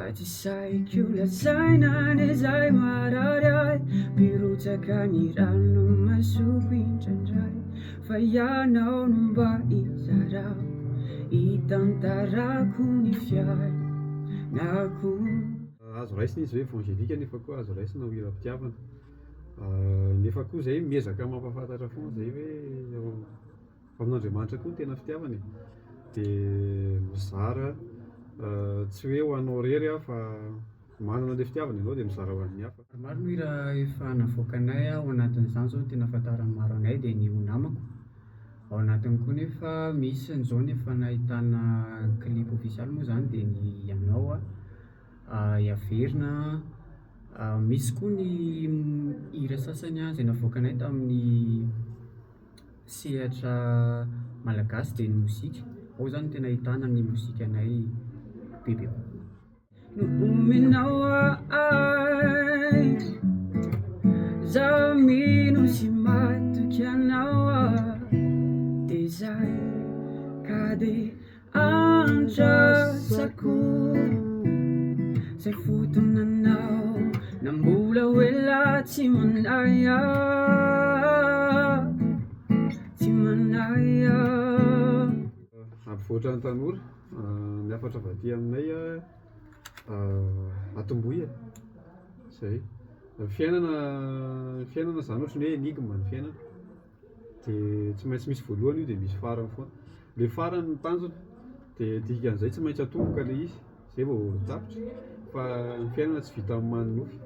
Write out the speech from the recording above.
Fa tsy sahiko lazaina an'izay marary ahy. Mirotsaka ny ranomasoko indraindray. Fa ianao no mba izarako, itantarako ny fiainako. Azo raisina izy hoe évangélique nefa koa azo raisina ho hiram-pitiavana. Nefa koa zay miezaka mampahafantatra foana zay hoe amin'Andriamanitra koa ny tena fitiavana e. De mizara tsy hoe ho anao irery aho fa manana le fitiavana ianao de mizara ho an'ny hafa. Maro ny hira efa navoakanay ao anatin'izany izao ny tena ahafantaran'ny maro anay dia ny Ho Namako. Ao anatiny koa nefa misy ny izao ny efa nahitana clip ofisialy moa izany dia ny Ianao a, Iaverina a, misy koa ny hira sasany izay navoakanay tamin'ny sehatra malagasy dia ny mozika. Ao izany no tena ahitana ny mozikanay bebe kokoa. No omenao ahy. Zaho mino sy matoky anao aho. Dia zay ka dia andrasako zay fotoananao na mbola ho ela tsy manahy aho, tsy manahy aho. Hampivoatra ny tanora, ny hafatra avy aty aminay atombohy e, zay. Ny fiainana, ny fiainana zany ohatran'ny hoe énigme ny fiainana, de tsy maintsy misy voalohany io de misy farany foana, le farany no tanjona de dikan'izay tsy maintsy atomboka le izy zay vao tapitra fa ny fiainana tsy vitan'ny manonofy.